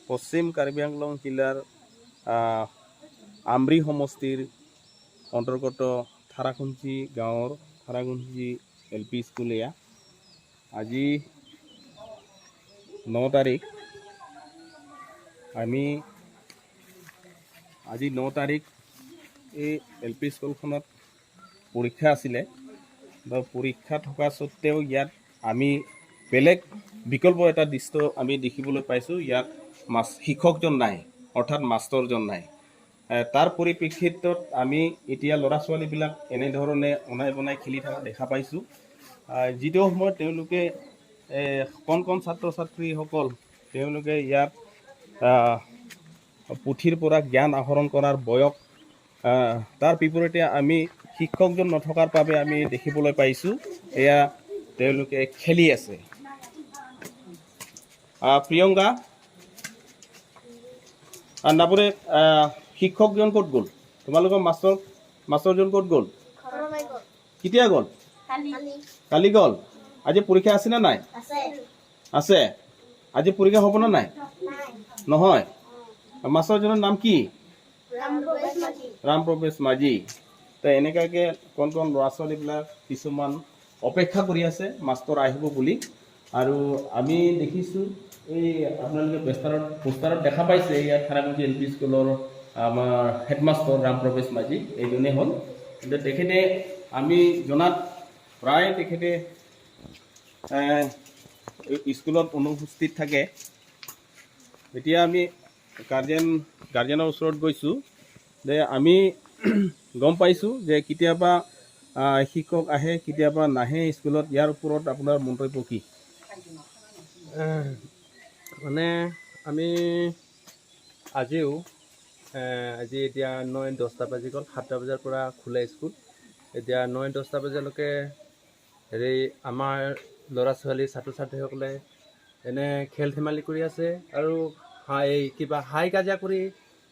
পশ্চিম কাৰ্বি আংলং জিলাৰ আমৰি সমষ্টিৰ অন্তৰ্গত থাৰাখুঞ্চি গাঁৱৰ থাৰাখুঞ্চি এল পি স্কুল। এয়া আজি 9 তাৰিখ। আমি আজি 9 তাৰিখ এই এল পি স্কুলখনত পৰীক্ষা আছিলে বা পৰীক্ষা থকা স্বত্তেও ইয়াত আমি বেলেগ বিকল্প এটা দৃশ্য আমি দেখিবলৈ পাইছোঁ। ইয়াত শিক্ষকজন নাই, অৰ্থাৎ মাষ্টৰজন নাই। তাৰ পৰিপ্ৰেক্ষিতত আমি এতিয়া ল'ৰা ছোৱালীবিলাক এনেধৰণে অনাই বনাই খেলি থকা দেখা পাইছোঁ। যিটো সময়ত তেওঁলোকে কণ কণ ছাত্ৰ ছাত্ৰীসকল তেওঁলোকে ইয়াত পুথিৰ পৰা জ্ঞান আহৰণ কৰাৰ বয়স, তাৰ বিপৰীতে আমি শিক্ষকজন নথকাৰ বাবে আমি দেখিবলৈ পাইছোঁ এয়া তেওঁলোকে খেলি আছে। প্ৰিয়ংকা নাবৰে, শিক্ষকজন ক'ত গ'ল? তোমালোকৰ মাষ্টৰজন ক'ত গ'ল? ঘৰলৈ গ'ল। কেতিয়া গ'ল? কালি। কালি গ'ল। আজি পৰীক্ষা আছে নে নাই? আছে। আছে। আজি পৰীক্ষা হ'ব নে নাই? নাই। নহয়। মাষ্টৰজনৰ নাম কি? ৰামপ্ৰবেশ মাঝি। ৰাম প্ৰবেশ মাঝি। তো এনেকুৱাকৈ কণ কণ ল'ৰা ছোৱালীবিলাক কিছুমান অপেক্ষা কৰি আছে মাষ্টৰ আহিব বুলি। আৰু আমি দেখিছোঁ, এই আপোনালোকে পোষ্টাৰত দেখা পাইছে, ইয়াত থাৰাগুঞ্জি এল পি স্কুলৰ আমাৰ হেডমাষ্টৰ ৰাম প্ৰবেশ মাঝি এইজনেই হ'ল। কিন্তু তেখেতে আমি জনাত প্ৰায় তেখেতে এই স্কুলত অনুপস্থিত থাকে। এতিয়া আমি গাৰ্জেনৰ ওচৰত গৈছোঁ যে আমি গম পাইছোঁ যে কেতিয়াবা শিক্ষক আহে, কেতিয়াবা নাহে স্কুলত। ইয়াৰ ওপৰত আপোনাৰ মন্তব্য কি? মানে আমি আজিও আজি এতিয়া 9-10টা বাজি গ'ল। 7টা বজাৰ পৰা খোলে স্কুল। এতিয়া 9-10টা বজালৈকে হেৰি আমাৰ ল'ৰা ছোৱালী ছাত্ৰ ছাত্ৰীসকলে এনে খেল ধেমালি কৰি আছে আৰু এই কিবা হাই কাজিয়া কৰি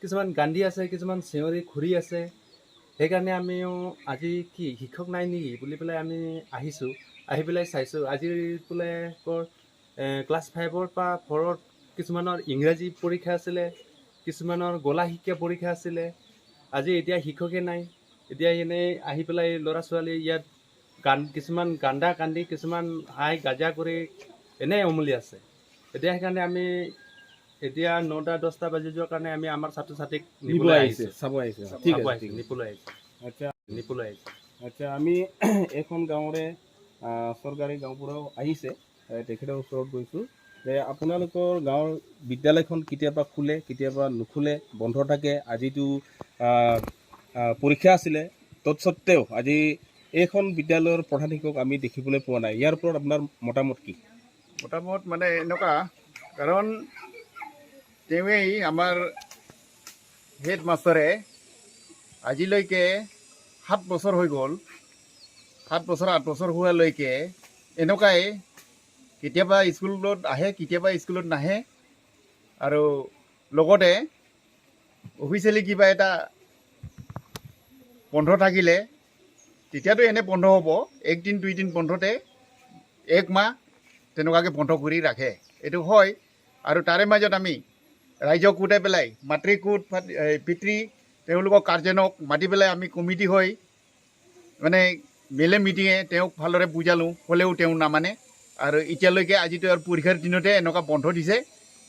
কিছুমান কান্দি আছে, কিছুমান চিঞৰি ঘূৰি আছে। সেইকাৰণে আমিও আজি কি শিক্ষক নাই নেকি বুলি পেলাই আমি আহিছোঁ। আহি পেলাই চাইছোঁ, আজি বোলে ক্লাছ ফাইভৰ পৰা ফ'ৰত কিছুমানৰ ইংৰাজী পৰীক্ষা আছিলে, কিছুমানৰ গলা শিক্ষা পৰীক্ষা আছিলে। আজি এতিয়া শিক্ষকে নাই। এতিয়া এনেই আহি পেলাই ল'ৰা ছোৱালী ইয়াত কিছুমান কান্দা কান্দি, কিছুমান হাই কাজিয়া কৰি এনেই উমলি আছে। এতিয়া সেইকাৰণে আমি এতিয়া 9টা 10টা বাজি যোৱাৰ কাৰণে আমি আমাৰ ছাত্ৰ ছাত্ৰীক নিব নিবলৈ আহিছে। আহিছোঁ। চাব আহিছে। ঠিক চাব আছে। আহিছোঁ। ঠিক আছে। নিবলৈ আহিছোঁ। আচ্ছা। নিবলৈ আহিছোঁ। আচ্ছা, আমি এইখন গাঁৱৰে চৰকাৰী গাঁওবুঢ়াও আহিছে। তেখেতৰ ওচৰত গৈছোঁ যে আপোনালোকৰ গাঁৱৰ বিদ্যালয়খন কেতিয়াবা খোলে, কেতিয়াবা নুখোলে, বন্ধ থাকে। আজিতো আহ, আহ, পৰীক্ষা আছিলে, তৎসত্বেও আজি এইখন বিদ্যালয়ৰ প্ৰধান শিক্ষক আমি দেখিবলৈ পোৱা নাই। ইয়াৰ ওপৰত আপোনাৰ মতামত কি? মতামত মানে এনেকুৱা, কাৰণ তেওঁৱেই আমাৰ হেড মাষ্টাৰে আজিলৈকে 7 বছৰ হৈ গ'ল। 7 বছৰ 8 বছৰ হোৱালৈকে এনেকুৱাই, কেতিয়াবা স্কুলত আহে, কেতিয়াবা স্কুলত নাহে। আৰু লগতে অফিচিয়েলি কিবা এটা বন্ধ থাকিলে তেতিয়াতো এনে বন্ধ হ'ব, একদিন দুইদিন বন্ধতে এক মাহ তেনেকুৱাকৈ বন্ধ কৰি ৰাখে, এইটো হয়। আৰু তাৰে মাজত আমি ৰাইজক গোটাই পেলাই মাতৃ গোট, এই পিতৃ, তেওঁলোকক গাৰ্জেনক মাতি পেলাই আমি কমিটি হৈ মানে মেলে মিটিঙে তেওঁক ভালদৰে বুজালোঁ, হ'লেও তেওঁ নামানে। আৰু এতিয়ালৈকে আজিতো আৰু পৰীক্ষাৰ দিনতে এনেকুৱা বন্ধ দিছে,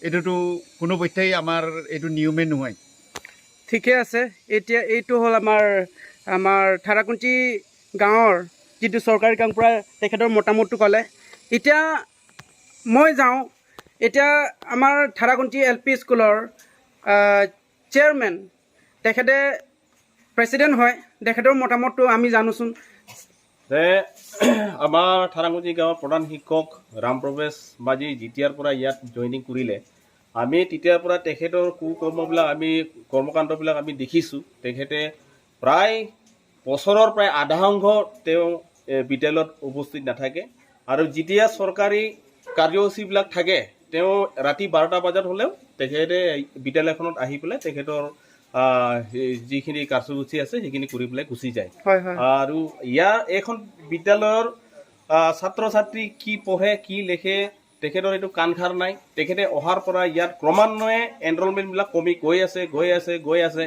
এইটোতো কোনো পধ্যেই আমাৰ এইটো নিয়মেই নহয়। ঠিকে আছে। এতিয়া এইটো হ'ল আমাৰ থাৰাকুঞ্চি গাঁৱৰ যিটো চৰকাৰী গাঁওবুঢ়া, তেখেতৰ মতামতটো ক'লে। এতিয়া মই যাওঁ, এতিয়া আমাৰ থাৰাকুঞ্চি এল পি স্কুলৰ চেয়াৰমেন, তেখেতে প্ৰেচিডেণ্ট হয়, তেখেতৰ মতামতটো আমি জানোচোন। যে আমাৰ থাৰাংগুজি গাঁৱৰ প্ৰধান শিক্ষক ৰামপ্ৰবেশ মাঝি যেতিয়াৰ পৰা ইয়াত জইনিং কৰিলে, আমি তেতিয়াৰ পৰা তেখেতৰ কুকৰ্মবিলাক আমি কৰ্মকাণ্ডবিলাক আমি দেখিছোঁ। তেখেতে প্ৰায় বছৰৰ প্ৰায় আধা অংশ তেওঁ বিদ্যালয়ত উপস্থিত নাথাকে। আৰু যেতিয়া চৰকাৰী কাৰ্যসূচীবিলাক থাকে, তেওঁ ৰাতি 12টা বজাত হ'লেও তেখেতে বিদ্যালয়খনত আহি পেলাই তেখেতৰ সেই যিখিনি কাৰ্যসূচী আছে, সেইখিনি কৰি পেলাই গুচি যায়। হয় হয় আৰু ইয়াৰ এইখন বিদ্যালয়ৰ ছাত্ৰ ছাত্ৰী কি পঢ়ে, কি লেখে, তেখেতৰ এইটো কাণসাৰ নাই। তেখেতে অহাৰ পৰা ইয়াত ক্ৰমান্বয়ে এনৰলমেণ্টবিলাক কমি গৈ আছে, গৈ আছে, গৈ আছে।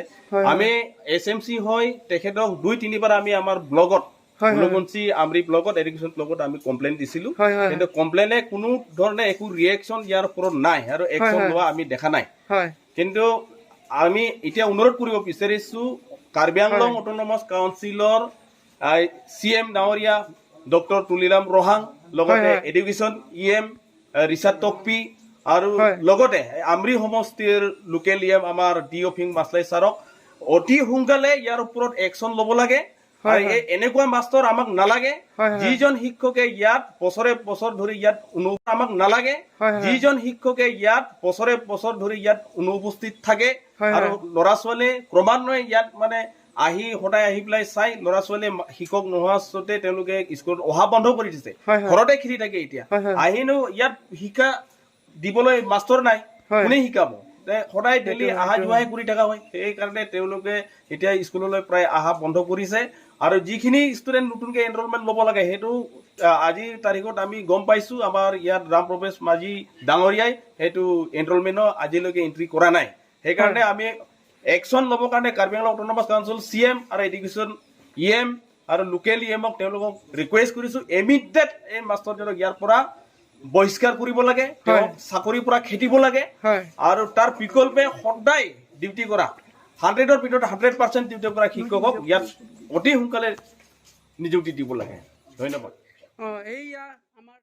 আমি এছএমচি হৈ তেখেতক দুই তিনিবাৰ আমি আমাৰ ব্লগত, হয়, হয়। হুলুগুঞ্চি আমৰি ব্লগত, এডুকেশ্যন ব্লগত আমি কমপ্লেইন দিছিলোঁ। হয় হয় কিন্তু কমপ্লেইনে কোনো ধৰণে একো ৰিয়েকশ্যন ইয়াৰ ওপৰত নাই আৰু একশ্যন লোৱা আমি দেখা নাই। কিন্তু আমি এতিয়া অনুৰোধ কৰিব বিচাৰিছো কাৰ্বি আংলং অট'নমাছ কাউন্সিলৰ চি এম ডাঙৰীয়া ডক্টৰ তুলিৰাম ৰহাং, লগতে হয়, হয়। এডুকেশ্যন ই এম ৰিচাৰ্ড টকপি আৰু লগতে আমৰি সমষ্টিৰ লোকেল ই এম আমাৰ ডি অফিং মাছলাই ছাৰক অতি সোনকালে ইয়াৰ ওপৰত একশ্যন ল'ব লাগে। আৰু এই এনেকুৱা মাষ্টৰ আমাক নালাগে। হয়, হয়। যিজন শিক্ষকে ইয়াত বছৰে বছৰ ধৰি ইয়াত আমাক নালাগে। হয়, হয়। যিজন শিক্ষকে ইয়াত বছৰে বছৰ ধৰি ইয়াত অনুপস্থিত থাকে আৰু ল'ৰা ছোৱালীয়ে ক্ৰমান্বয়ে ইয়াত মানে আহি সদায় আহি পেলাই চাই, ল'ৰা ছোৱালীয়ে শিক্ষক নোহোৱা সত্ত্বে তেওঁলোকে স্কুলত অহা বন্ধ কৰি দিছে। হয়, হয়। ঘৰতে খেলি থাকে এতিয়া। হয়, হয়। আহিনো ইয়াত শিক্ষা দিবলৈ মাষ্টৰ নাই। কোনে শিকাব? সদায় ডেইলি অহা যোৱাহে কৰি থকা হয়। সেইকাৰণে তেওঁলোকে এতিয়া স্কুললৈ প্ৰায় অহা বন্ধ কৰিছে। আৰু যিখিনি ষ্টুডেণ্ট নতুনকৈ এনৰলমেণ্ট ল'ব লাগে, সেইটো আজিৰ তাৰিখত আমি গম পাইছোঁ, আমাৰ ইয়াত ৰাম প্ৰৱেশ মাঝি ডাঙৰীয়াই সেইটো এনৰলমেণ্টো আজিলৈকে এণ্ট্ৰি কৰা নাই। সেইকাৰণে আমি একশ্যন ল'বৰ কাৰণে Karbi Anglong autonomous council C M আৰু এডুকেশ্যন ই এম আৰু লোকেল ই এমক তেওঁলোকক ৰিকুৱেষ্ট কৰিছোঁ, ইমিডিয়েট এই মাষ্টৰজনক ইয়াৰ পৰা বহিষ্কাৰ কৰিব লাগে, তেওঁক চাকৰিৰ পৰা খেদিব লাগে। আৰু তাৰ বিকল্পে সদায় ডিউটি কৰা, 100ৰ ভিতৰত 100% ডিউটি কৰা শিক্ষকক ইয়াত অতি সোনকালে নিযুক্তি দিব লাগে। ধন্যবাদ। অঁ, এইয়া।